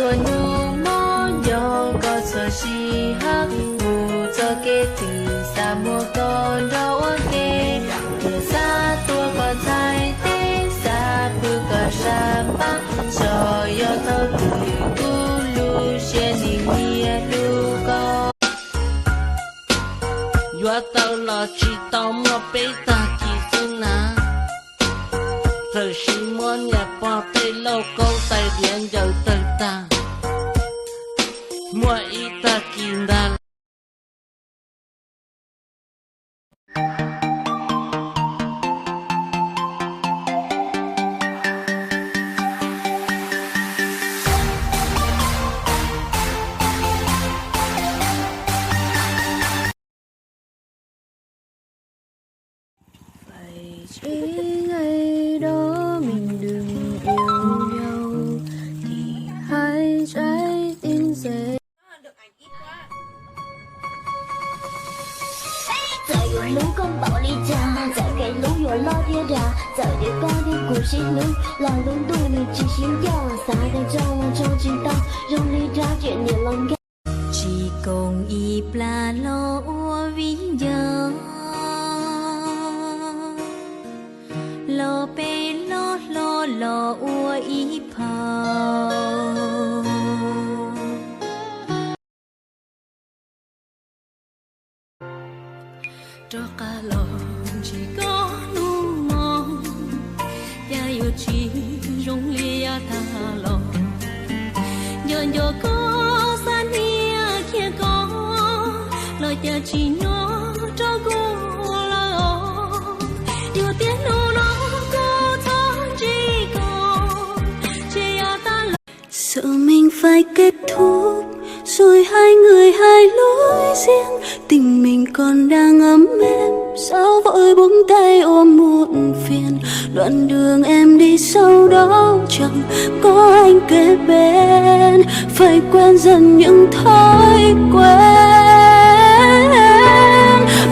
Ua nug mob nco koj txhua sij hawm, mus txoj kev twg xav muab koj nrog ua ke, thiaj xav tuav koj txhais tes, xav pw koj sab npab, txawm yog thaum twg kuv lub siab nim nyiam hlub koj. Yuav tau los tsis tau muaj peb tag kis xwb na, txawm sis muab niam pog tej lauj kaub tais diav ncaws tawg tag, muaj ib tag kis ntag. Phải chết ngày đó mình đừng yêu nhau, thì hai trái tim sẽ. Txawm yuav hlub koj npaum li cas, txawm kev hlub yuav loj thiab dag, txawm tias koj thiab kuv sib hlub, los lub ntuj nws tsis sib ncaj, xav tias tso los tso tsis tau, zoo li rab riam niam los nkag. Tsis koom ib plag los ua viv ncaus, los peb los hlob los ua ib phau. Rov qab los ntsib koj hnub no, cas yuav tsis zoo li yav tag los. Nco nco koj, xav hnia kiag koj, los cas tsis nyob rau kuv lawm os. Yog tias hnub no kuv txhob ntsib koj, ces yav tag los. Giờ mình phải kết thúc, rồi hai người hai lối riêng. Tình mình còn đang ấm êm, sao vội buông tay ôm muộn phiền. Đoạn đường em đi sau đó chẳng có anh kề bên. Phải quen dần những thói quen.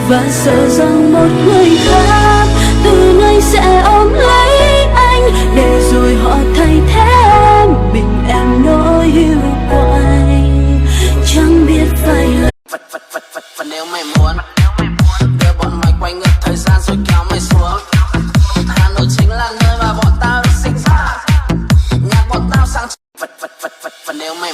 Và sợ rằng một người khác từ nay sẽ ôm lấy anh, để rồi họ thay thế em. Mình em nỗi hiu quạnh, chẳng biết phải làm. Và nếu mày muốn, đưa bọn mày quay ngược thời gian rồi kéo mày xuống Hà Nội, chính là nơi mà bọn tao được sinh ra. Nhạc bọn tao sáng. Và nếu mày